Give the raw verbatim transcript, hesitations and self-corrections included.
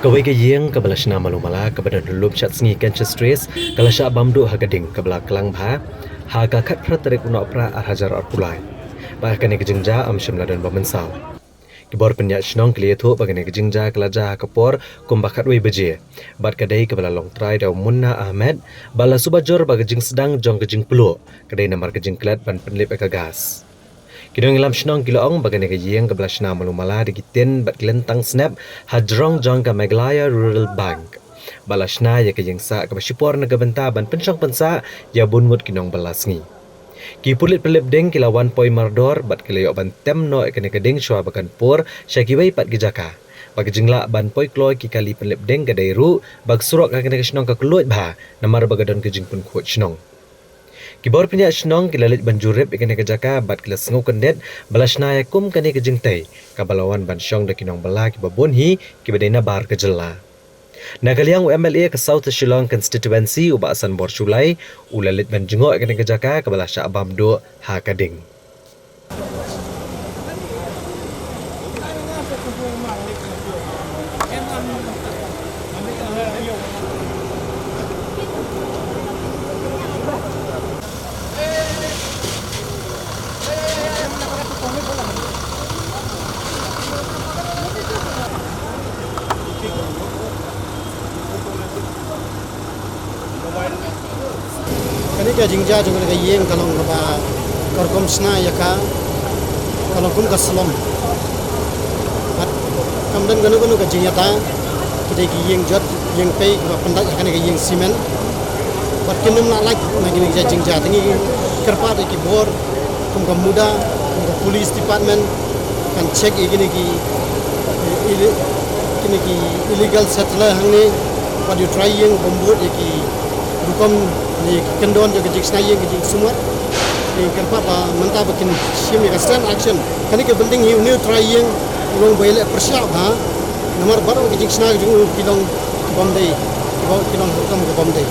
Kawei ka ïing kaba la shna malu mala kaba don ha Lumshad Sngi Cancer Trace ka la shah bam duh ha ka ding kaba la klang bha ha ka khatphra tarik u Nohprah ar hajar arphew lai. Bad ha kane ka jingjia ym shym la don ba mynsaw. Ki bor pynïaid shnong ki la ïathuh ba kane ka jingjia ka la jia ha ka por kumba khatwei baje bad ka dei kaba la long trai da u Munna Ahmed bad la suba jur ba ka jingsdang jong ka jingpluh ka dei namar ka jingklet ban pynlip ïa ka gas. Ki nongïalam shnong ki la ong ba kane ka ïing kaba la shna malu mala da ki tin bad ki lyntang snep ha jrong jong ka Meghalaya Rural Bank. Bad la shna ïa ka ïing sah kaba shipor na ka bynta ban pynshong pynsah ïa bun ngut ki nongbylla sngi. Ki pulit pynlip ding ki la wan poi mardor bad ki la ïoh ban tem noh ïa kane ka ding shuwa ba kan pur sha kiwei pat ki jaka. Bad ka jinglah ban poi kloi ki kali pynlip ding ka dei ruh ba ka surok ha kane ka shnong ka kylluid bha namar ba ka don ka jingpynkhuid shnong. Ki bor pynïaid shnong ki la leit ban jurip ïa kane ka jaka bad ki la sngewkyndit ba la shna ïa kum kane ka jingtei kaba la wan ban shong da ki nongbylla kiba bun hi kiba dei na bar ka jylla. Na ka liang u M L A ka South Shillong Constituency u Bah Sanbor Shullai u la leit ban jngoh ïa kane ka jaka kaba la shah bam duh ha ka ding. Kane ka jingjia jong kane ka ïing ka long kaba ka rukom shna ïa ka, ka long kum ka slum. Bad kam don kano kano ka jingïada, ki dei ki ïing jot, ïing pei kiba pyndait ha kane ka ïing simen. Bad kin ym lah lait na kine ki jingjia, te ngi kyrpad ïa ki bor kum ka MUDA, kum ka police department, kan check ïa kine ki, ille-, kine ki illegal settler hangne, bad u trai ïing bym bud ïa ki rukom ne ki kyndon jong ka jingshna ïing ka jingsumar. Ngi kyrpad ba mynta ba kin shim ïa ka strict action. Kane ka building hi une u trai ïing u long ba ïaleh pyrshah bha. Namar baroh ki jingshna jong u ki long ki bym dei, ki bym, ki long rukom ki bym dei.